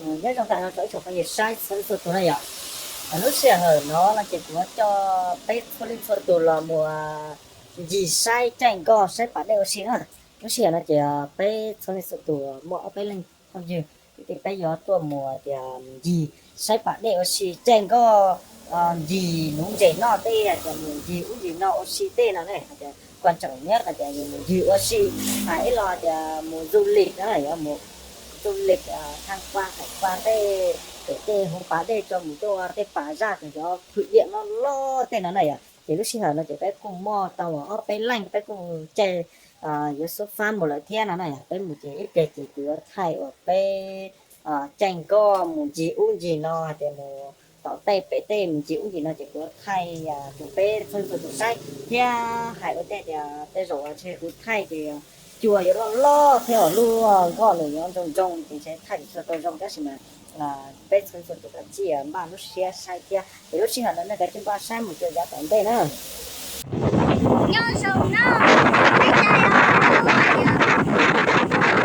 Nyob zoo tag nrho rau ib tsoom phooj ywg saib txhua leej txhua tus na yom. Lub sij hawm no no ces kuv yuav coj peb txhua leej txhua tus los mus ncig saib tsaij nkoj saib pas dej ua si na. Lub sij hawm no ces peb txhua leej txhua tus muaj ob peb leeg phooj ywg kwv tij peb yuav tuaj mus tias ncig saib pas dej ua si tsaij nkoj, ncig nuv ntses noj tej, hais tias mus ncig ub ncig no ua si tej no ne. Hais tias kuas tseem nyob hais tias yus mus ncig ua si, hais ib los hais tias mus du lịch na, yuav mus du lịch tham quan tham quan tej, pem tej hauv pas dej tso mus tuaj tej pas zaj kom yog thwm diam loj loj tej no na yom. Ces lub sij hawm no ces peb kuj muaj tau ob peb leeg peb kuj caij yuav xub fab mus lawm thiab no na yom. Peb mus ces ib pliag ces kuv yuav thaij uas peb caij nkoj mus ncig ub ncig no, hais tias mus tom tej pem tej mus ncig ub ncig no ces kuv yuav thaij rau peb txhua tus saib thiab hais ua ntej tias tej zaum ntshe kuv thaij ces cua yuav loj loj thiab lub nkoj nws yuav ntoo ntoo ces ntshe thaij tsis tau zoo tab sis mas peb txhua tus kav tsij npaj lub siab saib thiab es lub sij hawm no nej kav tsij npaj saib mus rau yav tom ntej na. Nyob zoo na, peb caij os, lub hais tias nkoj no peb na.